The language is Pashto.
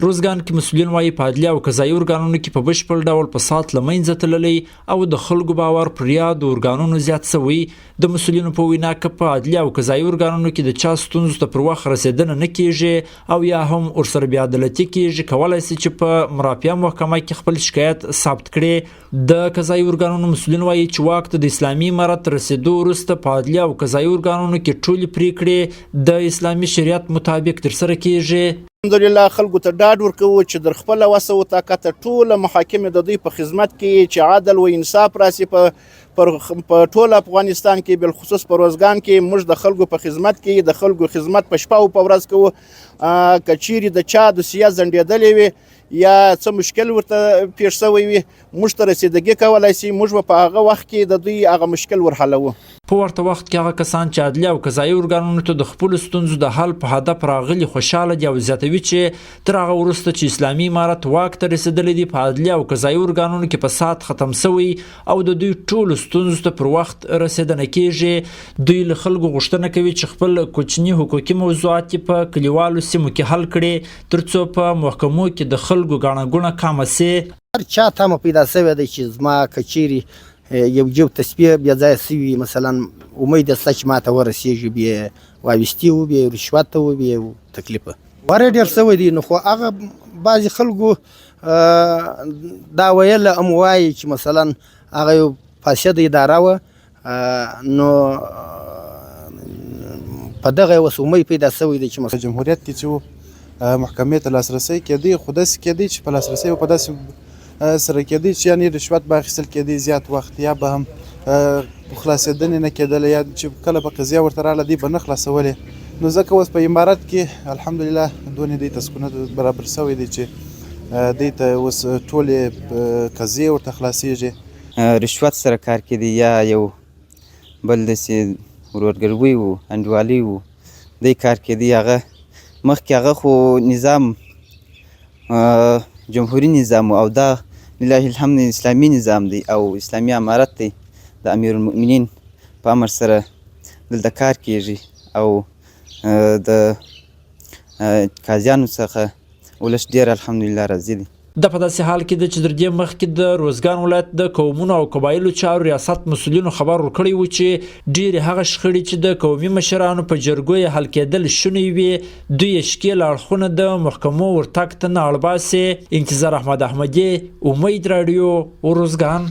روزګان کې مسؤلین وايي، په عدلي او قضايي ارګانونو کې په بشپړ ډول فساد له منځه تللی او د خلکو باور پر یادو ارګانونو زیات شوی. د مسؤلینو په وینا، که په عدلي او قضايي ارګانونو کې د چا ستونزو ته پر وخت رسېدنه نه کیږي او یا هم ورسره بې عدالتي کیږي، کولای شي چې په مرافعه محکمه کې خپل شکایت ثبت کړي. د قضايي ارګانونو مسؤلین وايي چې واک ته د اسلامي امارت رسېدو وروسته په عدلي او قضايي ارګانونو کې ټولې پرېکړې د اسلامي شریعت مطابق ترسره کیږي. الحمدلله خلکو ته ډاډ ورکوو چې در خپله وسه و طاقته ټوله محاکم د دوی په خدمت کې چې عدل و انصاف راسي په پر په ټول افغانستان کې، بالخصوص په روزګان کې. موږ د خلکو په خدمت کې، د خلکو خدمت په شپه او په ورځ کوو. که چیرې د چا دوسیه ځنډېدلې وي یا څه مشکل ورته پیښ شوی وي، موږ ته رسیدګي کولای شي، موږ به په هغه وخت کې د دوی هغه مشکل ورحلوو. په ورته وخت کې هغه کسان چې عدلي او قضايي ارګانونو ته د خپلو ستونزو د حل په هدف راغلي خوشاله دي او زیاتوي چې تر هغه وروسته چې اسلامي امارت واک ته رسېدلی دی، په عدلي او قضايي ارګانونو کې فساد ختم شوی او د دوی ټولو ستونزو ته پر وخت رسېدنه کیږي. دوی له خلکو غوښتنه کوي چې خپل کوچني حقوقي موضوعات په کلیوالو سیمو کې حل کړي، ترڅو په محکمو کې د خلکو ګڼه ګوڼه کمه شي. هر چا تمه پیدا شوې ده چې زما که چیرې یو جیب تسبیح بې ځایه شوي مثلا، امید شته چې ماته ورسېږي، بې واویستې و، بې رشوت و، بې تکلیف ورې ډېر شوی دی. نو خو هغه بعضې خلکو دا ویل هم وایي چې مثلا هغه یو فاسده اداره وه، نو په دغه اوس امید پیدا شوی دی چې مثلا جمهوریت کې چې و محکمې ته لاسرسی کېدی، خو داسې کېدی چې په لاسرسی په داسې سره کېدی چې یعنې رشوت به اخیستل کېدی زیات وخت، یا به هم خلاصېدنې نه کېدله، یا چې کله به قضیه ورته راغله دوی به نه خلاصولې. نو ځکه اوس په امارت کې الحمدلله دونې دوی ته سکونت برابر شوی دی چې دوی ته اوس ټولې قضیې ورته خلاصېږي. رشوت سره کار کېدی یا یو بل داسې ورورګلوي و انډیوالي و دی کار کېدی. هغه مخکې هغه خو نظام جمهوري نظام او دا لله الحمد اسلامي نظام دی او اسلامي امارت دی، د امیرالمؤمنین په امر سره دلته کار کیږي او د قاضیانو څخه ولس ډېر الحمدلله راضي دی. دا په داسې حال کې ده چې تر دې مخکې د روزګان ولایت د قومونو او قبایلو چارو ریاست مسؤلینو خبر ورکړی و چې ډېرې هغه شخړې چې د قومي مشرانو په جرګو یې حل کېدل شونې وي، دوی یې ښکېل اړخونه د محکمو ورتګ ته نه اړباسي. انتظار احمد احمدي، امید راډیو، روزګان.